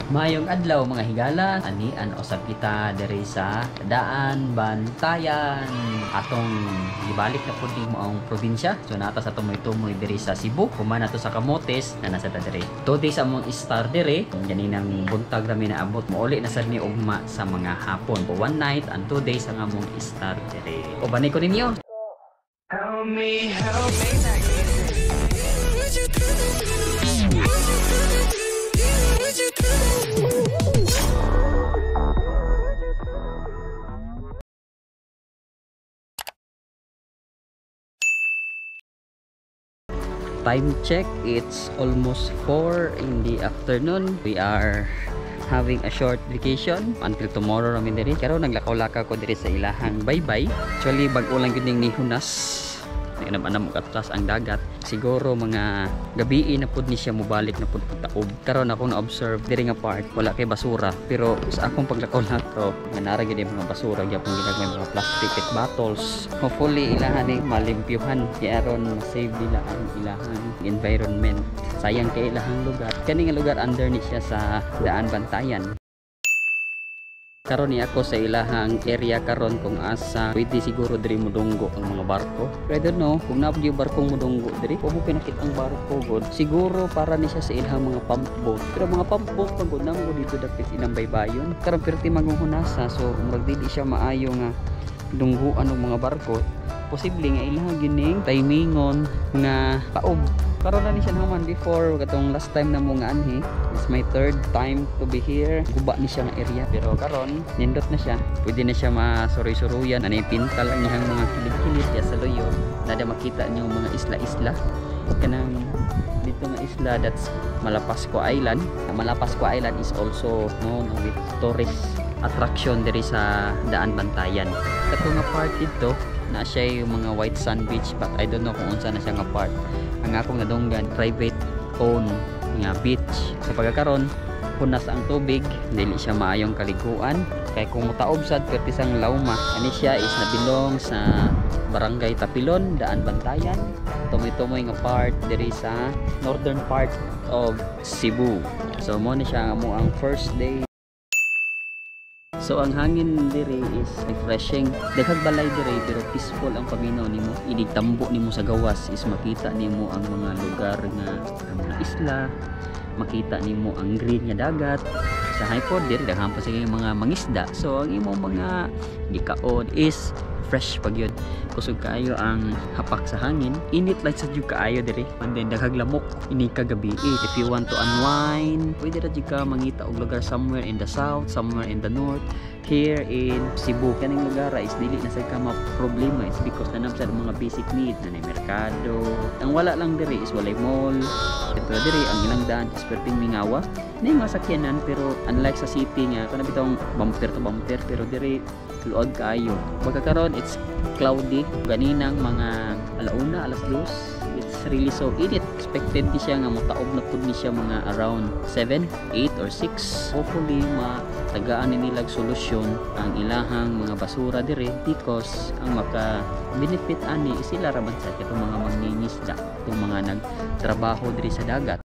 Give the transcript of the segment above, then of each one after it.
Maayong adlaw, mga higala, anian usab kita diri sa Daan Bantayan. Atong gibalik na pud ning maong probinsya. So naa ta sa tumoy-tumoy diri sa Cebu. Human nato sa Camotes na nasa ta diri. 2 days among star diri. Ganinang buntag rami naabot. Mouli na sad ni ugma sa mga hapon. One night and 2 days ang among star diri. Ubani ko ninyo. Help me, help me. Time check, it's almost 4 in the afternoon. We are having a short vacation until tomorrow rami diri. Karon naglakaw-lakaw ko diri sa ilahang baybay. Actually, bag-o lang gyud ning nihunas. Naman mo katras ang dagat. Siguro mga gabii na pud ni siya mobalik na pud pagtaob. Karon ako na-observe diri nga part wala kay basura, pero sa akong paglakaw nato nga nara gyud yung mga basura gyapon ginagmay, mga plastic at bottles. Hopefully ilahan ni malimpyuhan kay aron ma-save nila ang ilahang environment. Sayang kay ilahang lugar. Kani nga lugar, under ni siya sa Daan Bantayan. Karon ni ako sa ilahang area karon kung asa pwede siguro diri modunggo ang mga barko. Pero I don't know kung naa yung barkong modunggo diri. Wa mo pinakit ang barko god. Siguro para ni siya sa ilahang mga pump boat. Pero mga pump boat pag gud namo dito dapit inang baybayon. Karon perti magunghunasa, so murag dili siya maayo nga dungguan og mga barko. Posible nga ilahang gining timingon nga taob. Karon na ni siya naman. Before katong last time na mo nga anhi, it's my third time to be here. Guba ni siya nga area, pero karon nindot na siya. Pwede na siya masuroy-suruyan. Anay pintal ang iyang mga kilid-kilid ya sa luyo. Nada makita niyo mga isla-isla. Kanang dito nga isla, that's Malapascua Island. Malapascua Island is also known with tourist attraction diri sa Daan Bantayan. Kato nga part dito na siya yung mga white sand beach, but I don't know kung unsa na siya nga part. Ang akong nadunggan, private own nga beach. Sa pagkakaron hunas ang tubig, dili siya maayong kaliguan kay kung mutaob sad perti sang lawma. Ani siya is nabilong sa Barangay Tapilon, Daan Bantayan, tumoy-tumoy nga part diri sa northern part of Cebu. So mo ni siya ang amo ang first day. So ang hangin diri is refreshing. Daghang balay diri pero peaceful ang paminaw nimo. Inig tambo nimo sa gawas is makita nimo ang mga lugar nga ang mga isla, makita nimo ang green nga dagat. Sa Hypod diri daghan pa sige mga mangisda. So ang imong mga gikaon is fresh pag yun. Kusog kaayo ang hapak sa hangin. Init lang sa jud kaayo diri. And then daghang lamok ini kagabi. If you want to unwind, pwede ra jud ka mangita og lugar somewhere in the south, somewhere in the north. Here in Cebu, kaning lugar is dili na sad ka ma-problema. It's because nanam sa mga basic need na merkado. Ang wala lang diri is walay mall. Pero diri ang ilang daan is perting mingawa. Na yung mga sakyanan, pero unlike sa city nga kana bitong bumper to bumper, pero diri luag kaayo. Pagkakaron it's cloudy ganinang mga alauna, alas dos. It's really so init. Expected di siya nga motaob na pud ni siya mga around 7, 8 or 6. Hopefully matagaan ni nilag solusyon ang ilahang mga basura dire, because ang maka benefit ani sila ra man sa itong mga mangingisda, itong mga nagtrabaho diri sa dagat.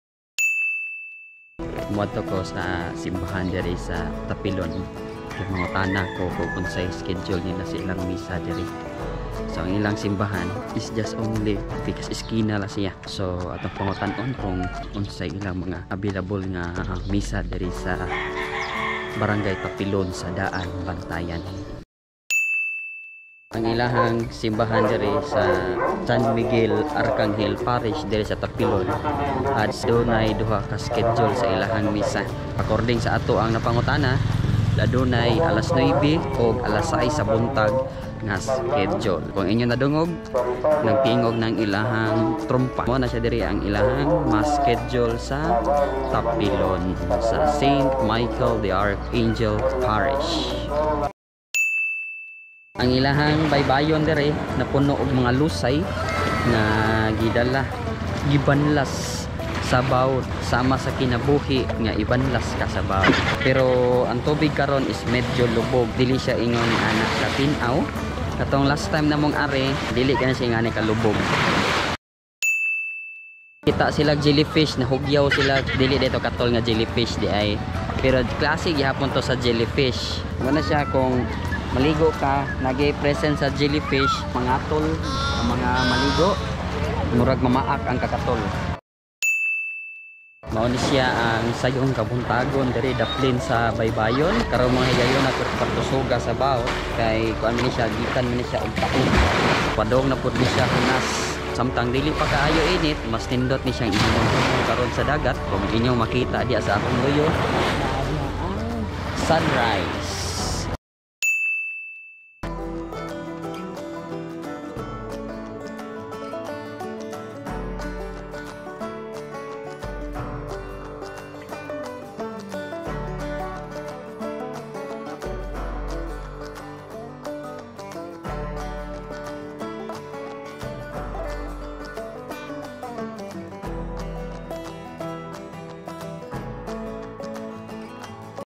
Muadto ko sa simbahan diri sa Tapilon. Yung mga tana ko kung unsay schedule nila sa ilang misa diri. So ang ilang simbahan is just only because iskina la siya. So atong pangutan-on kung unsay ilang mga available nga misa diri sa Barangay Tapilon sa Daan Bantayan. Ang ilahang simbahan diri sa San Miguel Arcangel Parish diri sa Tapilon at dunay duha ka schedule sa ilahang misa. According sa ato ang napangutana, adunay alas 9 o alas 6 sa buntag nga schedule. Kung inyo nadungog, nagtingog ng ilahang trumpa. Mo na siya diri ang ilahang mas schedule sa Tapilon sa Saint Michael the Archangel Parish. Ang ilahang baybayon diri napuno og mga lusay nga gidala, gibanlas sa bawd, sama sa kinabuhi nga ibanlas ka sa bawd. Pero ang tubig karon is medyo lubog, dili siya ingon anak sa tinaw. Katong last time na mong are, dili ka na siya ngani kalubog. Kita sila jellyfish, nahugyaw sila. Dili dito katol nga jellyfish di ay. Pero klase gihapon to sa jellyfish. Muna siya kung maligo ka, nagi present sa jellyfish, mangatol ang mga maligo, murag mamaak ang kakatol. Mao ni siya ang sayong kabuntagon diri daplin sa Baybayon. Karon mga higayon na pagtusuga sa baot kay kuan ni siya, gikan man ni siya og taon. Padong na pud ni siya hunas. Samtang dili pa kaayo init, mas nindot ni siyang ihinong karon sa dagat. Kung inyong makita diya sa akong luyo, sunrise.